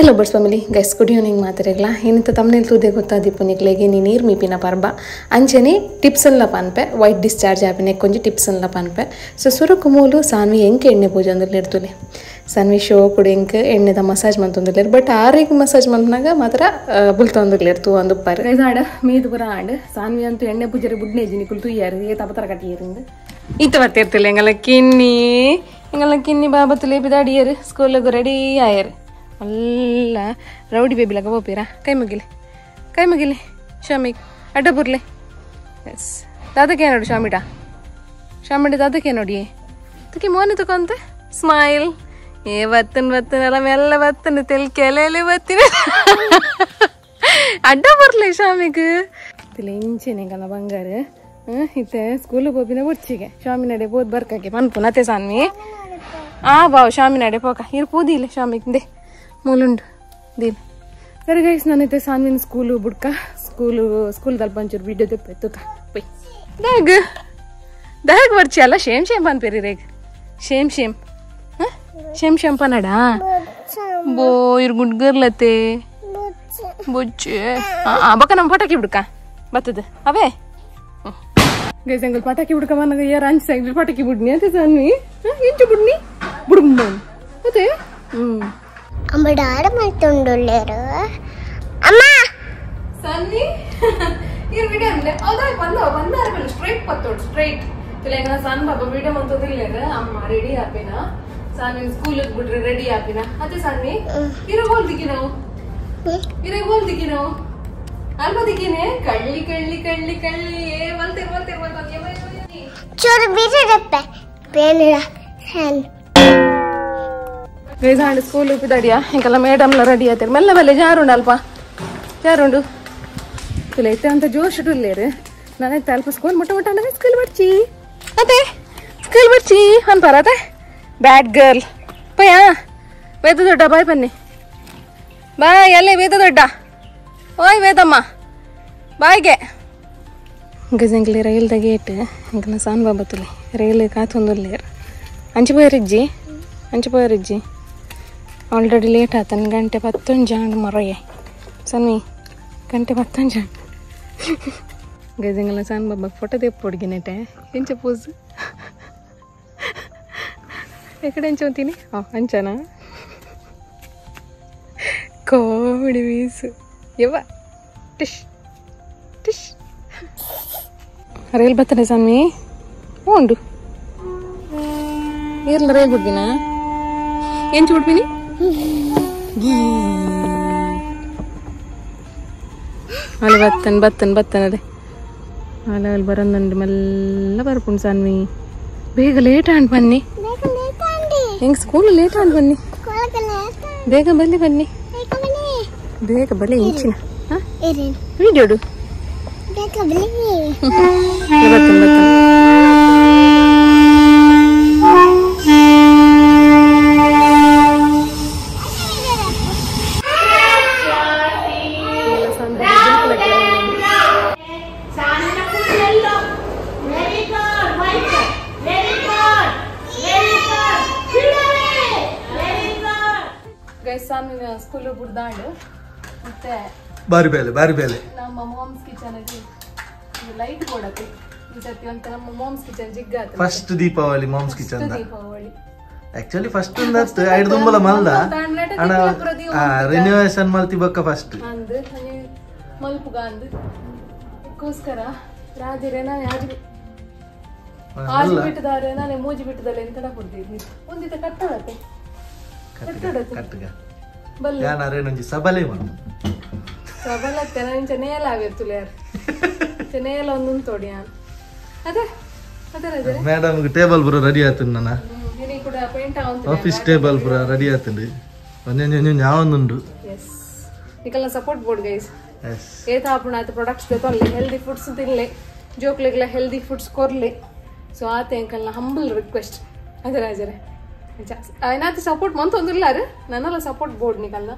Hi lovers family guys, good evening ಮಾತಾಡಲ್ಲ ಏನಿತ್ತ ತಮ್ಮನೇಲಿ ತೂದೆ ಗೊತ್ತಾದಿಪ್ಪು ನಿಕ್ಲೆಗೆ ನೀ ನೀರು ಮೀಪಿನ ಪರ್ಬ ಅಂಚನೆ ಟಿಪ್ಸ್ ಅನ್ಲ ಪನ್ಪೆ ವೈಟ್ ಡಿಸ್ಚಾರ್ಜ್ ಆಪಿನ ಕೊಂಚ ಟಿಪ್ಸ್ ಅನ್ಲ ಪನ್ಪೆ. ಸೊ ಸುರುಕು ಮೂಲು ಸಾನ್ವಿ ಎಂಕ್ ಎಣ್ಣೆ ಪೂಜೆ ಅಂದ್ರೆ ಇರ್ತುಲೆ ಸಾನ್ವಿ ಶೋ ಕುಡಿ ಎಂಕ್ ಎಣ್ಣೆದ ಮಸಾಜ್ ಮಂತೊಂದಿಲ್ಲ, ಬಟ್ ಆರಿಗೆ ಮಸಾಜ್ ಮಂತನಾಗ ಮಾತ್ರ ಬುಲ್ತೊಂದಿರ್ತು ಒಂದು ಪರ್ ಆಡ ಮೀದು ಪುರ ಆಂಡ್ ಸಾನ್ವಿ ಅಂತೂ ಎಣ್ಣೆ ಪೂಜೆ ಬುಡ್ನೇಜಿ ನಿಕುಲು ತುಯ್ಯಾರು ಏ ತಪತರ ಕಟ್ಟಿಯರಿಂದ ಇತ್ತ ಬತ್ತಿರ್ತಿಲ್ಲ. ಎಂಗಲ ಕಿನ್ನಿ ಎಂಗಲ ಕಿನ್ನಿ ಬಾಬತ್ತು ಲೇಪಿದಾಡಿಯರು ಸ್ಕೂಲಿಗೆ ರೆಡಿ ಆಯರು ಅಲ್ಲ ರೌಡಿ ಬೇಬಿ ಲಗ ಹೋಗ್ತೀರಾ. ಕೈ ಮುಗಿಲಿ ಕೈ ಮುಗಿಲಿ ಶಾಮಿಗೆ ಅಡ್ಡ ಬುರ್ಲೆ. ಎಸ್ ದಾದಕ್ಕೆ ನೋಡಿ ಶಾಮಿಟ ಶಾಮಿಟ ದಾದಕ್ಕೆ ನೋಡಿ ತುಕಿ ಮೋನೆ ತಕೊಂತೆ ಸ್ಮೈಲ್ ಏ ಬತ್ತನ್ ಬತ್ತನ್ ಅಲ್ಲ ಮೆಲ್ಲ ಬತ್ತನ್ ತೆಲ್ ಕೆಲೆಲೆ ಬತ್ತಿನ ಅಡ್ಡ ಬರ್ಲೆ ಶಾಮಿಗೆ ಇಂಚೆನೆ ಕಣ ಬಂಗಾರ ಇತ್ತೆ ಸ್ಕೂಲಿಗೆ ಹೋಗಿನ ಬುರ್ಚಿಗೆ ಶಾಮಿ ನಡೆ ಬೋದ್ ಬರ್ಕಕ್ಕೆ ಪನ್ಪು ನತೆ ಸಾನ್ವಿ ಆ ಬಾವು ಶಾಮಿ ನಡೆ ಪೋಕ ಇರು ಪೂದಿಲ್ಲ ಶಾಮಿಗೆ ಮೂಲುಂಡು ದಿಲ್. ಸರಿ ಗೈಸ್ ನಾನೈತೆ ಸಾನ್ವಿನ ಸ್ಕೂಲು ಬುಡ್ಕ ಸ್ಕೂಲು ಸ್ಕೂಲ್ ದಲ್ಪ ಒಂಚೂರು ವಿಡಿಯೋ ತೆಪ್ಪು ಪೊಯ್ ದಾಗ್ ದಾಗ್ ಬರ್ಚಿ ಅಲ್ಲ ಶೇಮ್ ಶೇಮ್ ಪನ್ಪೇರಿ ರೇಗ್ ಶೇಮ್ ಶೇಮ್ ಶೇಮ್ ಶೇಮ್ ಪನ್ನಡ ಬೋ ಇರ್ ಗುಡ್ ಗರ್ಲತೆ ಬೊಚ್ಚೆ ಬಕ್ಕ ನಮ್ಮ ಪಟಾಕಿ ಬಿಡ್ಕ ಬತ್ತದ ಅವೇ ಗೈಸ್ ಅಂಗಲ್ ಪಟಾಕಿ ಬಿಡ್ಕ ಮನಗ ಯಾರು ಅಂಚ್ ಸಾಗಿ ಪಟಾಕಿ ಬಿಡ್ನಿ ಅಂತ ಸಾನ್ವಿ ಇಂಚು ಬಿಡ್ನಿ ಬುಡ್ಮ ಮತ್ತೆ ಅಮ್ಮ ಮಾಡ್ತೊಂಡುಳ್ಳೇರು ಅಮ್ಮ ಸನ್ನಿ ಇರ್ ವಿಡಿಯೋ ಅಂದ್ರೆ ಹೌದಾ ಬಂದ ಬಂದಾರ ಮೇಲೆ ಸ್ಟ್ರೈಟ್ ಪತ್ತೋಡು ಸ್ಟ್ರೈಟ್ ಇಲ್ಲ ಸನ್ ಬಾಬಾ ವಿಡಿಯೋ ಮಂತದಿಲ್ಲ ಅಮ್ಮ ರೆಡಿ ಆಪಿನ ಸಾನ್ವಿ ಸ್ಕೂಲ್ ಬಿಡ್ರಿ ರೆಡಿ ಆಪಿನ ಅದೇ ಸಾನ್ವಿ ಇರೋ ಬೋಲ್ದಿಕ್ಕಿ ನಾವು ಇರೋ ಬೋಲ್ದಿಕ್ಕಿ ನಾವು ಅಲ್ಪ ದಿಕ್ಕಿನೇ ಕಳ್ಳಿ ಕಳ್ಳಿ ಕಳ್ಳಿ ಕಳ್ಳಿ ಏ ಬಲ್ತೆ ಬಲ್ತೆ ಬಲ್ತೆ ಚೂರು ಬೀರಪ್ಪ ಬೇನಿರ ಸನ್ ಗೈಸ್ ಆಂಡ್ ಸ್ಕೂಲ್ ಉಪ್ಪಿದಡಿಯಾ ಇಂಕೆಲ್ಲ ಮೇಡಮ್ಲ ರೆಡಿ ಆಯ್ತಾರೆ ಮೆಲ್ಲ ಮೆಲ್ಲ ಜಾರುಂಡು ಅಲ್ಪ ಜಾರುಂಡು ಇಲ್ಲ ಇತ್ತೆ ಅಂತ ಜೋಶ್ ಇಲ್ಲೇರು ನಾನೈತೆ ಅಲ್ಪ ಸ್ಕೂಲ್ ಮುಟ್ಟ ಮುಟ್ಟ ಅಂದ್ರೆ ಸ್ಕೂಲ್ ಬರ್ಚಿ ಅದೇ ಸ್ಕೂಲ್ ಬರ್ಚಿ ಅನ್ಪಾರ ಅದೇ ಬ್ಯಾಡ್ ಗರ್ಲ್ ಪಯ್ಯ ವೇದ ದೊಡ್ಡ ಬಾಯ್ ಬನ್ನಿ ಬಾಯ್ ಅಲ್ಲೇ ವೇದ ದೊಡ್ಡ ಓಯ್ ವೇದಮ್ಮ ಬಾಯ್ಗೆ. ಗೈಸ್ ಎಂಕ್ಲೆ ರೈಲ್ದ ಗೇಟ್ ಎಂಕಲ್ನ ಸಾನ್ ಬಾಬತ್ತುಲೆ ರೈಲ್ ಕಾತೊಂದುಲ್ಲೇರು ಅಂಚೆ ಪೋಯರಿಜ್ಜಿ ಅಂಚೆ ಪೋಯರಿಜ್ಜಿ ಆಲ್ರೆಡಿ ಲೇಟ್ ಆತನ ಗಂಟೆ 11 ಆಂಡ್ ಮರಯ್ಯ ಸನ್ವಿ ಗಂಟೆ 11 ಆಂಡ್. ಗೈಸ್ ಸನ್ ಬಾಬಾ ಫೋಟೋ ತೆಪ್ಪೊಡ್ಗಿನೆಟೆ ಎಂಚ ಪೋಸ್ ಎಕಡೆ ಎಂಚ ಅಂತೀನಿ ಅಂಚನ ಕಾಮಿಡಿ ವೀಸು ಯವ್ವ ಟಿಶ್ ಟಿಶ್ ರೈಲ್ ಬರ್ತದೆ ಸನ್ವಿ ಉಂಡು ಏರ್ಲ ರೈಲ್ ಬಿಡ್ಬಿನ ಎಂಚು ಬಿಡ್ಬಿನಿ ಅಲ್ಲಿ ಬತ್ತನ್ ಬತ್ತನ್ ಬತ್ತನ್ ಅದೇ ಅಲ್ಲ ಅಲ್ಲಿ ಬರಂದಂಡು ಮೆಲ್ಲ ಬರ್ಪುಂಡು ಸಾನ್ವಿ ಬೇಗ ಲೇಟ್ ಆಂಡ್ ಬನ್ನಿ ಹೆಂಗ್ ಸ್ಕೂಲ್ ಲೇಟ್ ಆಂಡ್ ಬನ್ನಿ ಬೇಗ ಬನ್ನಿ ಬನ್ನಿ ಬೇಗ ಬನ್ನಿ ಇಂಚಿನ ವಿಡಿಯೋಡು ಬತ್ತನ್ ಬತ್ತನ್. ಸ್ಕೂಲ್ ಬುಡ್ದಾಂಡು ಮತ್ತೆ ಬಾರಿ ಬೇಲೆ ಬಾರಿ ಬೇಲೆ ನಮ್ಮ ಮಾಮ್ಸ್ ಕಿಚನ್ ಲೈಟ್ ಕೊಡತ್ತೆ ಈ ಸರ್ತಿ ಅಂತ ನಮ್ಮ ಮಾಮ್ಸ್ ಕಿಚನ್ ಜಿಗ್ಗ first Deepavali mom's kitchen Deepavali actually first ಒಂದತ್ತು ಐದು ದುಂಬಲ ಮಲ್ದ ಅಣ್ಣ ರಿನೋವೇಷನ್ ಮಲ್ತಿ ಬಕ್ಕ ಫಸ್ಟ್ ಅಂದ್ ಮಲ್ಪುಗ ಅಂದ್ ಅದಕ್ಕೋಸ್ಕರ ರಾಜಿರೆ ನಾನು ಆಜಿ ಆಜಿ ಬಿಟ್ಟದಾರೆ ನಾನೇ ಮೂಜಿ ಬಿಟ್ಟದಲ್ಲ ಎಂತ ಕೊಡ್ತೀನಿ ಒಂದಿತ ಕಟ್ಟಡತ್ತೆ ಕಟ್ಟಡತ್ತೆ ಕಟ್ಟಗ ಯಾನಾರೇನೊಂಜಿ ಸಬಲೆ ಮನು ಸಬಲತ್ತೆ ನಾನು ಚೆನ್ನೆಲ್ಲ ಆಗಿರ್ತುಲೆ ಯಾರು ಚೆನ್ನೆಲ್ಲ ಒಂದೊಂದು ತೋಡಿ ಯಾನ್ ಅದೇ ಅದೇ ಅದೇ ಮೇಡಮ್ ಟೇಬಲ್ ಪೂರ ರೆಡಿ ಆತುಂಡು ನನ್ನ ಕೂಡ ಪೇಂಟ್ ಆಫೀಸ್ ಟೇಬಲ್ ಪೂರ ರೆಡಿ ಆತುಂಡು ಒಂಜೊಂಜೊಂಜೊಂಜಿ ಯಾವೊಂದುಂಡು. ಎಸ್ ನಿಕಲ್ನ ಸಪೋರ್ಟ್ ಬೋರ್ಡ್ ಗೈಸ್. ಎಸ್ ಏತ ಆಪುಣ ಆತ ಪ್ರಾಡಕ್ಟ್ಸ್ ತೊಲೆ ಹೆಲ್ದಿ ಫುಡ್ಸ್ ತಿನ್ಲೆ ಜೋಕ್ಲೆಗ್ಲ ಹೆಲ್ದಿ ಫುಡ್ಸ್ ಕೊರ್ಲೆ. ಸೊ ಆತ ಎಂಕಲ್ನ ಹಂಬಲ್ ರಿಕ್ವೆಸ್ಟ್ ಅದೇ ಅಜರೆ ಏನಾದ್ರು ಸಪೋರ್ಟ್ ಮಂತೊಂದಿಲ್ಲಾರು ನನ್ನೆಲ್ಲ ಸಪೋರ್ಟ್ ಬೋರ್ಡ್ ನಿಕಲ್ನ.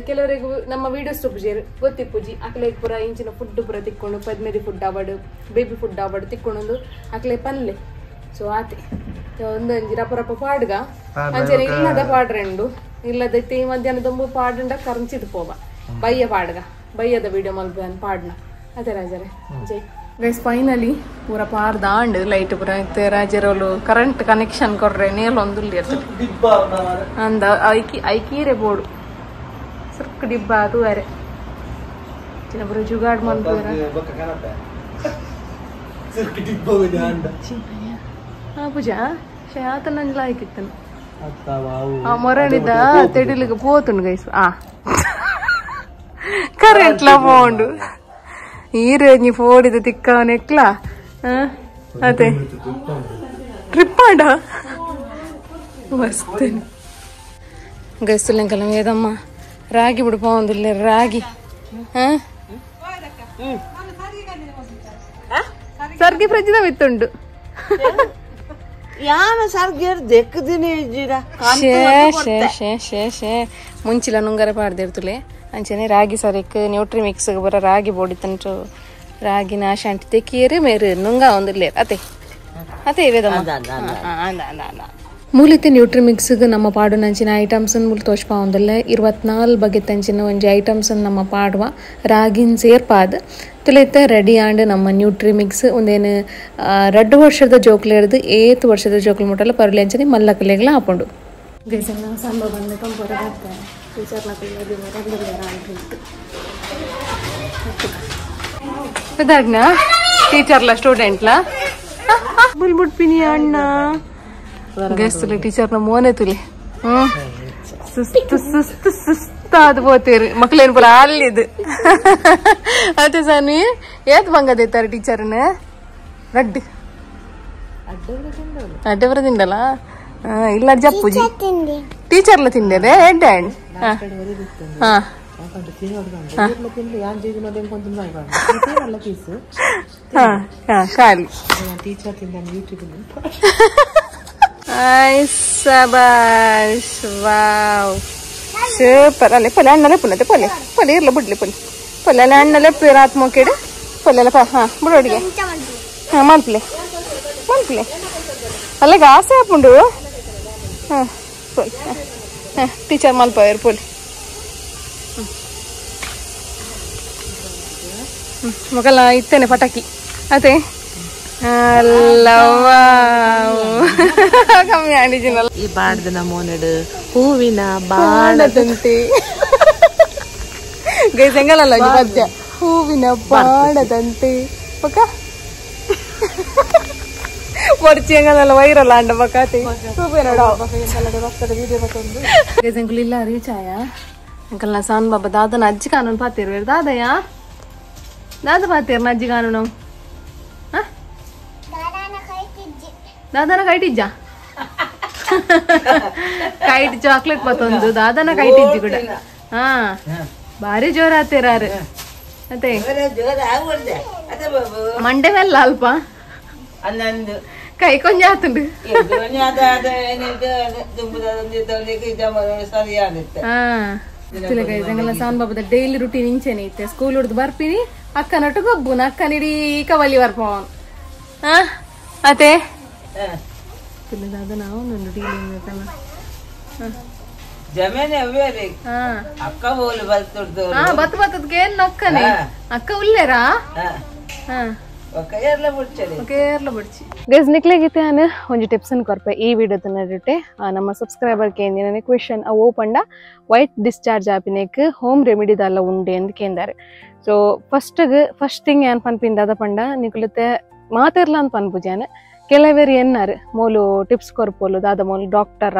ಕೆಲವರಿಗೂ ನಮ್ಮ ವೀಡಿಯೋಸ್ ತುಪ್ಪುಜೇರು ಗೊತ್ತಿಪ್ಪುಜಿ ಅಕ್ಲೆ ಪೂರ ಇಂಚಿನ ಫುಡ್ ಪೂರ ತಿಕ್ಕೊಂಡು ಪದ್ಮೇದಿ ಫುಡ್ ಆವಡು ಬೇಬಿ ಫುಡ್ ಆವಡು ತಿಕ್ಕೊಂಡು ಅಕ್ಲೆ ಪನ್ಲೆ. ಸೊ ಆತೆ ಒಂದೊಂಜಿ ರಪ ರಪ ಪಾಡ್ಗ ಅಂಚನೆ ಇಲ್ಲದ ಪಾಡ್ರೆಂಡು ಇಲ್ಲದೈತೆ ಈ ಮಧ್ಯಾಹ್ನ ದೊಂಬು ಪಾಡಂಡ ಕರಂಚಿದ್ ಪೋವ ಬಯ್ಯ ಪಾಡ್ಗ ಬಯ್ಯದ ವಿಡಿಯೋ ಮಲ್ಪು ಪಾಡ್ನ ಅದೇ ರಾಜರೇ ಜೈ ಗೈಸ್ ಫೈನಲಿ ಪೂರ ಪಾರ್ದಾಂಡ್ ಲೈಟ್ ಪೂರ ಇತ್ತೆ ರಾಜರೋಲು ಕರೆಂಟ್ ಕನೆಕ್ಷನ್ ಕೊರ್ರೆ ನೇಲೊಂದುಲ್ಲಿ ಇರ್ತದೆ ಅಂದ ಐಕಿ ಐಕೀರೆ ಬೋರ್ಡು ಸುರ್ಕ್ ಡಿಬ್ಬ ಅದು ಅರೆ ಚಿನ್ನಪುರ ಜುಗಾಡ್ ಮನ್ಪುರ ಆ ಪೂಜಾ ಆತ ನಂಜಲ ಆಯ್ಕಿತ್ತನು ಆ ಮೊರಣಿದ ತೆಡಿಲಿಗೆ ಪೋತುಂಡು ಗೈಸ್ ಆ ಕರೆಂಟ್ಲ ಪೋಂಡು ಈರೆ ಫೋಡಿದ ತಿಕ್ಕವನೆಕ್ಲ ಅದೇ ಟ್ರಿಪ್ ಆಡ ವಸ್ತೇನೆ ಗೈಸುಲೆಂಕಲ ಏದಮ್ಮ ರಾಗಿ ಬಿಡು ಪೋಂದಿಲ್ಲ ರಾಗಿ ಸರ್ಗಿ ಫ್ರಿಜ್ದ ವಿತ್ತುಂಡು ಯಾನ ಸರ್ಗಿ ದೆಕ್ಕದಿನಿ ಇಜ್ಜಿರ ಶೇ ಶೇ ಶೇ ಶೇ ಶೇ ಮುಂಚಿಲ ನುಂಗರೆ ಪಾಡ್ದಿರ್ತುಲೆ ಅಂಚನೆ ರಾಗಿ ಸರಿಕ್ ನ್ಯೂಟ್ರಿ ಮಿಕ್ಸ್ ಬರ ರಾಗಿ ಬೋಡಿತಂಟು ರಾಗಿ ನಾಶಾಂಟಿ ತೆಕ್ಕಿಯರು ಮೇರು ನುಂಗ ಒಂದಿರ್ಲೇರು ಅತೆ ಅತೆ ವೇದಮ್ಮ ಮೂಲಿತೆ ನ್ಯೂಟ್ರಿ ಮಿಕ್ಸ್ಗೆ ನಮ್ಮ ಪಾಡುನಂಚಿನ ಐಟಮ್ಸನ್ನು ಮೂಲ ತೋಚ್ಪಾ ಒಂದಲ್ಲ 24 ಬಗೆ ತಂಚಿನ ಒಂಜಿ ಐಟಮ್ಸನ್ನು ನಮ್ಮ ಪಾಡುವ ರಾಗಿನ ಸೇರ್ಪಾದ ತುಲೈತೆ ರೆಡಿ ಆಂಡ್ ನಮ್ಮ ನ್ಯೂಟ್ರಿ ಮಿಕ್ಸ್ ಒಂದೇನು 2 ವರ್ಷದ ಜೋಕ್ಲೆ ಹಿಡ್ದು 8 ವರ್ಷದ ಜೋಕ್ಲೆ ಮುಟ್ಟಲ್ಲ ಪರ್ಲಿ ಅಂಚನೆ ಮಲ್ಲಕಲೆಗಳ ಹಾಕೊಂಡು ಸಂಬ ಬಂದು ಟೀಚರ್ಲ ಸ್ಟೂಡೆಂಟ್ಲಾ ಬುಲ್ಬುಡ್ಪಿನಿ ಅಣ್ಣ ಗೈಸ್ತುಲೆ ಟೀಚರ್ನ ಮೋನೆ ತುಲೆ ಸುಸ್ತು ಸುಸ್ತು ಸುಸ್ತಾದ ಪೋತೇರು ಮಕ್ಳೇನು ಪೂರ ಅಲ್ಲಿದು ಅದೇ ಸಾನಿ ಏತ್ ಬಂಗದೇತಾರೆ ಟೀಚರ್ನ ರಡ್ಡು ಅಡ್ಡೆ ಬರದಿಂಡಲ್ಲ ಇಲ್ಲ ಜಪ್ಪುಜಿ ಟೀಚರ್ಲ ತಿಂದೇನೆ ಹೆಡ್ ಹ್ಯಾಂಡ್ ಹಾ ಖಾಲಿ ಸಬಾಷ್ ವಾವ್ ಸೂಪರ್ ಅಲ್ಲೇ ಪೊಲೆ ಅಣ್ಣಲೆ ಪುನತೆ ಪೊಲೆ ಪೊಲೆ ಇರ್ಲ ಬಿಡ್ಲಿ ಪೊಲೆ ಪೊಲೆ ಅಲ್ಲ ಅಣ್ಣಲೆ ರಾತ್ ಮೋಕೆಡು ಪೊಲೆ ಹಾ ಬಿಡೋಡಿಗೆ ಹಾ ಮಲ್ಪಲೆ ಮಲ್ಪಲೆ ಅಲ್ಲಿಗೆ ಆಸೆ ಆಪುಂಡು ಹಾಂ ಪೊಲೆ ಹಾಂ ಟೀಚರ್ ಮಲ್ಪವೇರು ಪೊಲೆ ಮೊಗಲ ಇತ್ತೇನೆ ಪಟಾಕಿ ಅದೇ ಕಮ್ಮಿ ಆಂಡಿಜಿನಲ್ಲ ಈ ಬಾಡ್ದನ ಮೋನೆಡು ಹೂವಿನ ಬಾಣದಂತೆ ಗೈಸ್ ಹೆಂಗಲ್ಲ ಪದ್ಯ ಹೂವಿನ ಬಾಣದಂತೆ ಪಕ್ಕ ಪೊರ್ಚಿ ಹೆಂಗಲ್ಲ ವೈರಲ್ಲ ಅಂಡ ಪಕ್ಕಾತಿ ಗೈಸ್ ಅಂಕಲ್ ಇಲ್ಲ ರೀಚ್ ಆಯ ಅಂಕಲ್ ನಾ ಸಾನ್ ಬಾಬಾ ದಾದನ ಅಜ್ಜಿ ಕಾನೂನು ಪಾತಿರ್ವೇರು ದಾದಯ್ಯ ದಾದ ಪಾತಿರ್ನ ಅಜ್ಜಿ ಕಾನೂನು ದಾದನ ಕೈಟಿಜ್ಜ ಕೈಟ್ ಚಾಕ್ಲೇಟ್ ಮತ್ತೊಂದು ದಾದನ ಕೈಟಿಜ್ಜಿ ಕೂಡ ಹಾ ಭಾರಿ ಜೋರ ಆತಿರಾರು ಅದೇ ಮಂಡೆ ಮೇಲೆ ಅಲ್ಪ ಕೈ ಕೊಂಜ ಆತುಂಡು ಸಾನ್ ಬಾಬದ ಡೈಲಿ ರುಟೀನ್ ಇಂಚೆನೆ ಇತ್ತೆ ಸ್ಕೂಲ್ ಹುಡ್ದು ಬರ್ಪಿನಿ ಅಕ್ಕನೊಟ್ಟು ಗೊಬ್ಬುನ ಅಕ್ಕನಿಡೀ ಕವಲಿ ಬರ್ಪವನ್ ಹಾ ಅದೇ ನಾವು ಬತ್ತು ಬತ್ತದಕ್ಕೆ ಏನ್ ಅಕ್ಕನೆ ಅಕ್ಕ ಉಲ್ಲೇರಾ ಗೈಸ್ ನಿಕ್ಲೆಗಿತ್ತೆ ನಾನು ಒಂಜಿ ಟಿಪ್ಸ್ ಕೊರ್ಪೆ ಈ ವಿಡಿಯೋದ ನಡುಟೆ ನಮ್ಮ ಸಬ್ಸ್ಕ್ರೈಬರ್ ಕೇಂದಿನ ಕ್ವೆಶನ್ ಅವು ಪಂಡ ವೈಟ್ ಡಿಸ್ಚಾರ್ಜ್ ಆಪಿನೇಕ್ ಹೋಮ್ ರೆಮಿಡಿ ದಾಲ ಉಂಡೆ ಅಂತ ಕೇಂದಾರೆ. So first thing ಏನ್ ಪನ್ಪಿಂದಾದ ಪಂಡ ನಿಕುಲತೆ ಮಾತಿರ್ಲ ಅಂತ ಪನ್ಪುಜಾನೆ ಕೆಲವೇರು ಎನ್ನಾರು ಮೂಲು ಟಿಪ್ಸ್ ಕೊರ್ಪೋಲು ದಾದ ಮೂಲು ಡಾಕ್ಟರ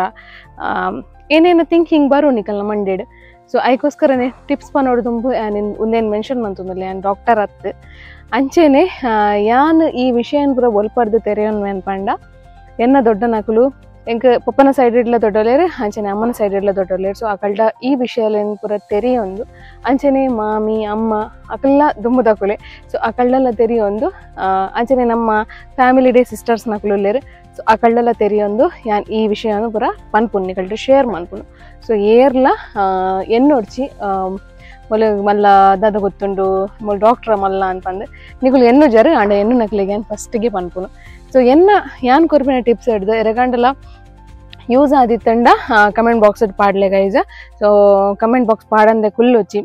ಏನೇನು ಥಿಂಕಿಂಗ್ ಬರು ನಿಕಲ್ನ ಮಂಡೇಡ್. ಸೊ ಐಕೋಸ್ಕರನೇ ಟಿಪ್ಸ್ ಪನೋಡು ತುಂಬು ಒಂದೇನು ಮೆನ್ಷನ್ ಮಂತಂದಿಲ್ಲ ಯಾನ್ ಡಾಕ್ಟರ್ ಅತ್ತು ಅಂಚೆನೆ ಯಾನ್ ಈ ವಿಷಯನ್ ಪೂರ ಒಲ್ಪಡ್ದು ತೆರೆಯೋನ್ ಪಂಡ ಎನ್ನ ದೊಡ್ಡ ನಕಲು ಎಂಕ್ ಪಪ್ಪನ ಸೈಡ್ ಇಡ್ಲ ದೊಡ್ಡಲೇರು ಅಂಚೆನೆ ಅಮ್ಮನ ಸೈಡ್ ಇಡ್ಲ ದೊಡ್ಡಲೇರು. ಸೊ ಅಕಲ್ಡ ಈ ವಿಷಯಲೇನು ಪೂರ ತೆರೆಯೊಂದು ಅಂಚೆನೆ ಮಾಮಿ ಅಮ್ಮ ಅಕಲ್ಲ ದುಂಬುದಕುಲೆ ಸೊ ಅಕಲ್ಡೆಲ್ಲ ತೆರೆಯೊಂದು ಅಂಚೆನೆ ನಮ್ಮ family day sisters ನಕಲುಲ್ಲೇರು. So ಅಕಲ್ಡೆಲ್ಲ ತೆರೆಯೊಂದು ಯಾನ್ ಈ ವಿಷಯನು ಪೂರ ಪನ್ಪುನ್ ನಿಕಲ್ಡ್ ಶೇರ್ ಮನ್ಪುನು. ಸೊ ಏರ್ಲ ಎನ್ನೊಡ್ಚಿ ಮೊಲ ಮಲ್ಲ ದಾದ ಗೊತ್ತುಂಡು ಮೊಲ ಡಾಕ್ಟ್ರ ಮಲ್ಲ ಅಂತಂದು ನಿಕುಲು ಎನ್ನು ಜರು ಅಂಡ ಎನ್ನು ನಕಲಿಗೆ ಫಸ್ಟಿಗೆ ಪನ್ಪುನು. ಸೊ ಎನ್ನ ಯಾನ್ ಕೊರ್ಪಿನ ಟಿಪ್ಸ್ ಹಿಡ್ದು ಎರಗಂಡಲ Use ಆದಿತ್ತಂಡ comment box ಪಾಡ್ಲೆ guys. So comment box ಪಾಡಂದೆ ಕುಲ್ಲೊಚ್ಚಿ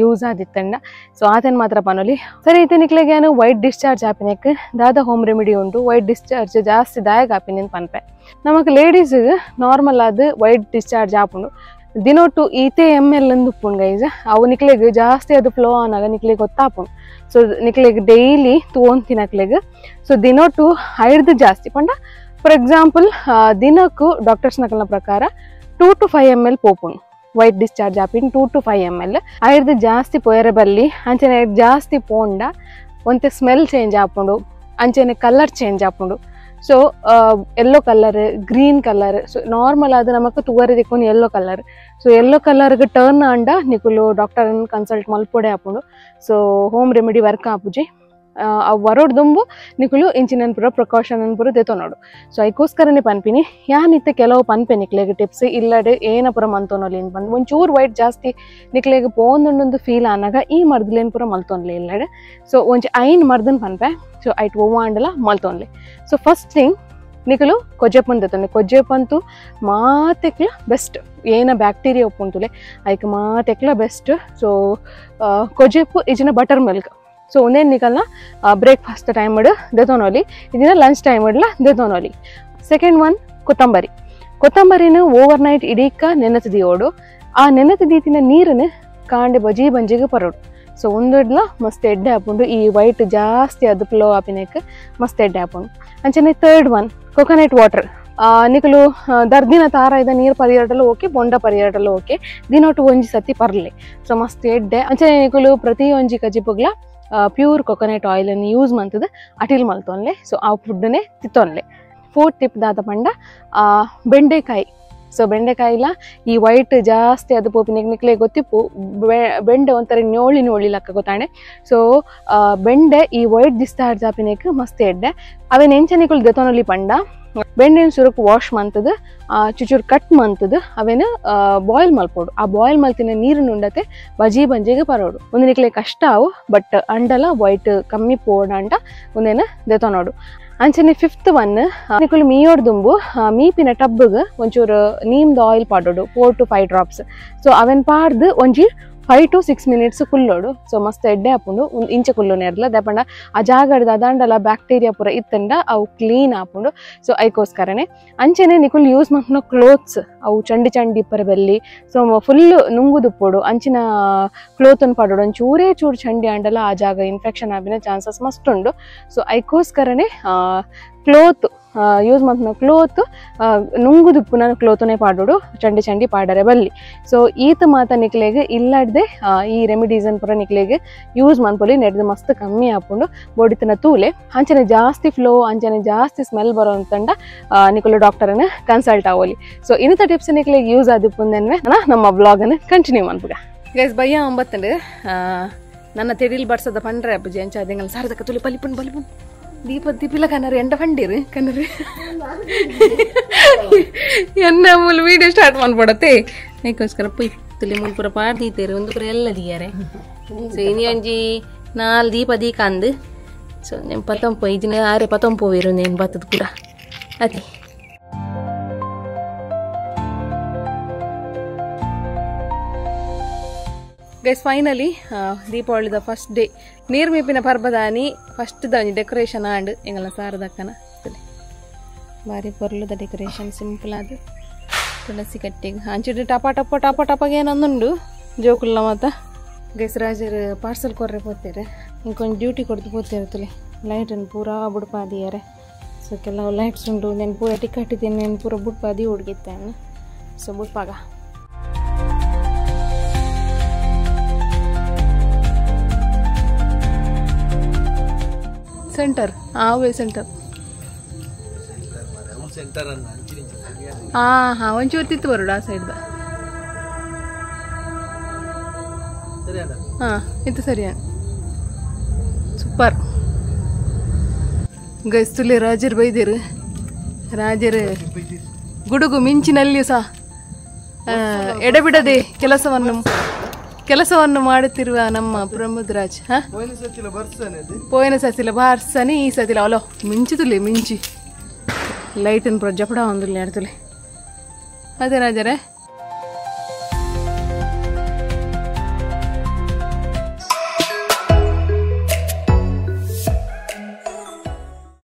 use ಆದಿತ್ತಂಡ. So ಆತನ ಮಾತ್ರ ಪನೊಲಿ. ಸರಿ ಇತ್ತೆ ನಿಕ್ಲೆಗ್ ಯಾನು ವೈಟ್ ಡಿಸ್ಚಾರ್ಜ್ ಆಪಿನೆಕ್ ದಾದ ಹೋಮ್ ರೆಮಿಡಿ ಉಂಟು, ವೈಟ್ ಡಿಸ್ಚಾರ್ಜ್ ಜಾಸ್ತಿ ದಾಯಕ ಆಪಿನ ಪನ್ಪೆ. ನಮಕ್ ಲೇಡೀಸ್ ನಾರ್ಮಲ್ ಆದ್ ವೈಟ್ ಡಿಸ್ಚಾರ್ಜ್ ಆಪುಂಡು ದಿನೊಟ್ಟು ಈತೆ ಎಮ್ ಎಲ್ ಅಂದ್ ಉಪ್ಪುಂಡು ಗೈಸ್. ಅವು ನಿಕ್ಲೆಗ್ ಜಾಸ್ತಿ ಅದು ಫ್ಲೋ ಆನಾಗ ನಿಕ್ಲೆಗ್ ಗೊತ್ತಾಪುಂಡು. ಸೊ ನಿಕ್ಲೆಗ್ ಡೈಲಿ ತೂವೊಂತಿನಕ್ಲೆಗ್ ಸೊ ದಿನೊಟ್ಟು ಐರ್ದು ಜಾಸ್ತಿ ಪಂಡ ಫಾರ್ ಎಕ್ಸಾಂಪಲ್ ದಿನಕ್ಕೂ ಡಾಕ್ಟರ್ಸ್ ನಕಲ್ನ ಪ್ರಕಾರ 2 to 5 ml ಪೋಪುಂಡು white discharge ಆಪಿನ 2 to 5 ml ಐರ್ದು ಜಾಸ್ತಿ ಪೋಯರೆ ಬಲ್ಲಿ. ಅಂಚನೆ ಜಾಸ್ತಿ ಪೋಂಡ ಒಂತೆ ಸ್ಮೆಲ್ ಚೇಂಜ್ ಆಪುಂಡು, ಅಂಚನೆ ಕಲರ್ ಚೇಂಜ್ ಆಪುಂಡು. So yellow colour, green colour, so normal ಆದ ನಮಕ್ ತುವರೆ ದಿಕ್ಕೊಂಡು yellow colour. So yellow ಕಲರ್ಗೆ turn ಆಂಡ ನಿಕುಲು ಡಾಕ್ಟರ್ ಕನ್ಸಲ್ಟ್ ಮಲ್ಪೊಡೆ ಆಪುಂಡು. So home remedy work ಆಪುಜಿ. ಅವು ವರೋಡ್ ದುಂಬು ನಿಕುಲು ಇಂಚಿನ ಪೂರ ಪ್ರಿಕಾಷನ್ ಪೂರ ದೆತೊನೊಡು. ಸೊ ಐಕೋಸ್ಕರನೇ ಪನ್ಪಿನಿ ಯಾನಿತ್ತೆ ಕೆಲವು ಪನ್ಪೆ ನಿಕ್ಲೆಗ್ ಟಿಪ್ಸ್ ಇಲ್ಲಡೆ ಏನ ಪೂರ ಮಲ್ತೊನೊಲಿ ಪಂದ್. ಒಂಚೂರು ವೈಟ್ ಜಾಸ್ತಿ ನಿಕ್ಲೆಗ್ ಪೋಂದುಂಡು ಫೀಲ್ ಆನಾಗ ಈ ಮರ್ದ್ಲೇನ್ ಪೂರ ಮಲ್ತೊನ್ಲೆ ಇಲ್ಲಡೆ. ಸೊ ಒಂಜಿ 5 ಮರ್ದನ್ ಪನ್ಪೆ. ಸೊ ಐಟ್ ಒವ್ವಾಂಡಲ ಮಲ್ತೊನ್ಲೆ. So first thing ನಿಕುಲು ಕೊಜ್ಜೆಪನ್ ದೆತೊನ್ಲೆ. ಕೊಜ್ಜೆಪಂತು ಮಾತೆಕ್ಲ ಬೆಸ್ಟ್, ಏನ ಬ್ಯಾಕ್ಟೀರಿಯಾ ಉಪ್ಪುಂಟುಲೆ ಐಕ್ ಮಾತೆಕ್ಲ ಬೆಸ್ಟ್. ಸೊ ಕೊಜ್ಜೆಪ್ಪು ಇಜಿನ butter milk. So ಒಂದೇನು ನಿಕಲ್ನ ಬ್ರೇಕ್ಫಾಸ್ಟ್ ಟೈಮ್ ದೆತೊನೊಲಿ, ಇದನ್ನ ಲಂಚ್ ಟೈಮ್ ಇಡ್ಲ ದೆತೊನೊಲಿ. ಸೆಕೆಂಡ್ ಒನ್ ಕೊತ್ತಂಬರಿ. ಕೊತ್ತಂಬರಿನ ಓವರ್ ನೈಟ್ ಇಡೀಕ ನೆನೆತು ದಿಯೋಡು. ಆ ನೆನೆತು ದೀತಿನ ನೀರನ್ನು ಕಾಂಡೆ ಬಜಿ ಬಂಜಿಗೆ ಪರೋಡು. ಸೊ ಒಂದಿಡ್ಲ ಮಸ್ತ್ ಎಡ್ಡೆ ಆಪುಂಡು, ಈ ವೈಟ್ ಜಾಸ್ತಿ ಅದು ಫ್ಲೋ ಆಪಿನಕ್ ಮಸ್ತ್ ಎಡ್ಡೆ ಆಪುಂಡು. ಅಂಚನೆ third one coconut water. ನಿಕಲು ದರ್ದಿನ ತಾರ ಇದ ನೀರು ಪರಿಯರಟಲು ಓಕೆ, ಬೊಂಡ ಪರಿಯರಟಲು ಓಕೆ, ದಿನೊಟ್ಟು ಒಂಜಿ ಸತಿ ಪರ್ಲೆ. ಸೊ ಮಸ್ತ್ ಎಡ್ಡೆ. ಅಂಚನೆ ನಿಕಲು ಪ್ರತಿ ಒಂಜಿ ಕಜಿಪುಗ್ಲ pure coconut oil ಅನ್ನು ಯೂಸ್ ಮಂತದ ಅಟಿಲ್ ಮಲ್ತೊನ್ಲೆ. ಸೊ ಆ ಫುಡ್ನೇ ತಿತ್ತೊನ್ಲೆ. ಫೋರ್ತ್ ಟಿಪ್ ದಾದ ಪಂಡ ಬೆಂಡೆಕಾಯಿ. ಸೊ ಬೆಂಡೆಕಾಯಿಲ ಈ ವೈಟ್ ಜಾಸ್ತಿ ಅದು ಪೋಪಿನಿಗೆ ನಿಕ್ಲೆ ಗೊತ್ತಿಪ್ಪು ಬೆಂಡೆ ಒಂಥರ ನೋಳಿ ನೋಳಿ ಲಕ್ಕ ಗೊತ್ತಾಣೆ. ಸೊ ಬೆಂಡೆ ಈ ವೈಟ್ ಡಿಸ್ಚಾರ್ಜ್ ಆಪಿನೇಕ್ ಮಸ್ತ್ ಎಡ್ಡೆ. ಅವೇನು ಎಂಚ ನಿಕುಲು ದೆತೊನೊಲಿ ಪಂಡ ಬೆಂಡೆನ ಸುರುಕು ವಾಶ್ ಮಂತದ ಚುಚೂರು ಕಟ್ ಮಂತದ ಅವೇನು ಬಾಯ್ಲ್ ಮಲ್ಪೋಡು. ಆ ಬಾಯ್ಲ್ ಮಲ್ತಿನ ನೀರನ್ನು ಉಂಡತೆ ಬಜಿ ಬಂಜಿಗೆ ಪರೋಡು. ಒಂದು ನಿಕ್ಲೆ ಕಷ್ಟ ಅವು ಬಟ್ ಅಂಡಲ ವೈಟ್ ಕಮ್ಮಿ ಪೋಡಂಡ ಒಂದೇನು ದೆತೊನೋಡು. ಅಂಚನೆ ಫಿಫ್ತ್ ಒನ್ ನಿಕುಲು ಮೀಯೋಡ್ ದುಂಬು ಮೀಪಿನ ಟಬ್ಗೆ ಒಂಚೂರು ನೀಮ್ದ ಆಯಿಲ್ ಪಾಡೋಡು 4 to 5 drops. So ಅವೇನು ಪಾಡ್ದು ಒಂಜಿ 5 to 6 minutes ಕುಲ್ಲೋಡು. So ಮಸ್ತ್ ಎಡ್ಡೆ ಆಪುಂಡು ಇಂಚ ಕುಲ್ಲೋನೆ ಇರಲ್ಲ ದಪಂಡ ಆ ಜಾಗಡ್ದ ಅದಾಂಡಲ ಬ್ಯಾಕ್ಟೀರಿಯಾ ಪೂರ ಇತ್ತಂಡ ಅವು ಕ್ಲೀನ್ ಆಪುಂಡು. ಸೊ ಐಕೋಸ್ಕರನೇ ಅಂಚನೆ ನಿಕುಲು ಯೂಸ್ ಮಾಡ್ಕೊಳೋ ಕ್ಲೋತ್ಸ್ ಅವು ಚಂಡಿ ಚಂಡಿ ಇಪ್ಪರ ಬೆಲ್ಲಿ. ಸೊ ಫುಲ್ ನುಂಗುದುಪ್ಪೋಡು ಅಂಚಿನ ಕ್ಲೋತನ್ನು ಪಾಡೋಡು. ಒಂಚೂರೇ ಚೂರು ಚಂಡಿ ಅಂಡಲ ಆ ಜಾಗ ಇನ್ಫೆಕ್ಷನ್ ಆಪಿನ ಚಾನ್ಸಸ್ ಮಸ್ತ್ ಉಂಡು. ಸೊ ಐಕೋಸ್ಕರನೇ ಕ್ಲೋತ್ ಯೂಸ್ ಮಾಡ್ಕೊಳೋ ಕ್ಲೋತ್ ನುಂಗುದುಪ್ಪುನ ಕ್ಲೋತನೇ ಪಾಡೋಡು, ಚಂಡಿ ಚಂಡಿ ಪಾಡರೆ ಬಲ್ಲಿ. ಸೊ ಈತ ಮಾತ ನಿಕ್ಲೆಗ್ ಇಲ್ಲಾಡ್ದೆ ಈ ರೆಮಿಡೀಸನ್ ಪೂರ ನಿಕ್ಲೆಗ್ ಯೂಸ್ ಮನ್ಪೊಲಿ ನೆಡ್ದು ಮಸ್ತ್ ಕಮ್ಮಿ ಆಪುಂಡು ಬೋಡಿತನ ತೂಲೆ. ಅಂಚನೆ ಜಾಸ್ತಿ ಫ್ಲೋ ಅಂಚನೆ ಜಾಸ್ತಿ ಸ್ಮೆಲ್ ಬರೋ ಅಂತಂಡ ನಿಕುಲು ಡಾಕ್ಟರನ್ನ ಕನ್ಸಲ್ಟ್ ಆವೊಲಿ. ಸೊ ಇನ್ನಿತ ಟಿಪ್ಸ್ ನಿಕ್ಲೆಗ್ ಯೂಸ್ ಆದಿಪ್ಪುಂದೆನ್ವೆ ನಮ್ಮ ಬ್ಲಾಗನ್ನು ಕಂಟಿನ್ಯೂ ಮನ್ಪುಗ. ಗೈಸ್ ಬಯ್ಯ 9 ನನ್ನ ತೆಡಿಲ್ ಬಡ್ಸದ ಪಂಡ್ರೆ ಅಪ್ಪುಜಿ ಅಂಚ ಅದಿಂಗಲ್ ಸಾರದಕ್ಕ ತುಲಿ ಪಲಿಪುನ್ ಪಲಿಪುನ್ ದೀಪ ದೀಪಿಲ್ಲ ಕನ್ನರು ಎಂಡ ಫಂಡಿರು ಕನ್ನರು ಎನ್ನ ಮೂಲ ವಿಡಿಯೋ ಸ್ಟಾರ್ಟ್ ಮಾಡ್ಬಿಡತ್ತೆ. ಅದಕ್ಕೋಸ್ಕರ ಪುಯ್ ತುಲಿ ಮುಲ್ಪುರ ಪಾಡ್ದೀತೇರು ಒಂದು ಪುರ ಎಲ್ಲ ದೀಯಾರೆ. ಸೊ ಇನಿ ಒಂಜಿ 4 ದೀಪ ದೀಕ ಅಂದು. ಸೊ నేను ಪತಂಪು ಇಜಿನ ಆರೆ ಪತಂಪು ವೇರು నేను ಬತ್ತದ ಕೂಡ ಅತಿ. ಗೈಸ್ ಫೈನಲಿ ದೀಪಾವಳಿದ ಫಸ್ಟ್ ಡೇ ನೀರ್ಮೀಪಿನ ಪರ್ಬದಾನಿ first the decoration and ಎಂಗಲ ಸಾರದಕ್ಕನ ಬಾರಿ ಪೊರ್ಲುದ ಡೆಕೋರೇಷನ್ ಸಿಂಪಲ್ ಅದು ತುಳಸಿ ಕಟ್ಟಿಗೆ ಅಂಚಿಡು ಟಪ ಟಪ ಟಪ ಟಪಗೆ ಏನೊಂದುಂಡು ಜೋಕುಲ್ಲ ಮಾತ. ಗೈಸ್ ರಾಜರು ಪಾರ್ಸಲ್ ಕೊರ್ರೆ ಪೋತೇರೆ ಇಂಕೊಂದು ಡ್ಯೂಟಿ ಕೊಡ್ದು ಪೋತೇರೆ ತುಲೆ ಲೈಟನ್ನು ಪೂರಾ ಬುಡ್ಪಾದಿಯಾರೆ. ಸೊ ಕೆಲವು ಲೈಟ್ಸ್ ಉಂಟು నేను ಪೂರ ಟಿಕೆಟ್ ಇದ್ದೀನಿ నేను ಪೂರ ಬುಡ್ಪಾದಿ ಹುಡುಗಿತ್ತೇನೆ. ಸೊ ಬುಡ್ಪಾಗ ಸೆಂಟರ್ ಆವೇ ಸೆಂಟರ್ ಹಾ ಹಾ ಒಂಚೂರು ತಿತ್ತು ಬರೋಡು ಆ ಸೈಡ್ ಹಾ ಇದು ಸರಿಯಾ ಸೂಪರ್. ಗೈಸ್ ತುಲೆ ರಾಜರು ಬೈದಿರು ರಾಜರು ಗುಡುಗು ಮಿಂಚಿನಲ್ಲಿಯೂ ಸಹ ಎಡೆಬಿಡದೆ ಕೆಲಸವನ್ನು ಮಾಡುತ್ತಿರುವ ನಮ್ಮ ಪ್ರಮೋದ್ ರಾಜ್. ಪೋಯಿನ ಸತಿಲ ಬಾರ್ಸನಿ ಈ ಸತಿಲ ಅಲೋ ಮಿಂಚಿ ತುಲೆ ಮಿಂಚಿ ಲೈಟನ್ನು ಪೂರ ಜಪಡ ಒಂದುಲ್ಲ ತುಲೆ. ಅದೇ ರಾಜರೇ.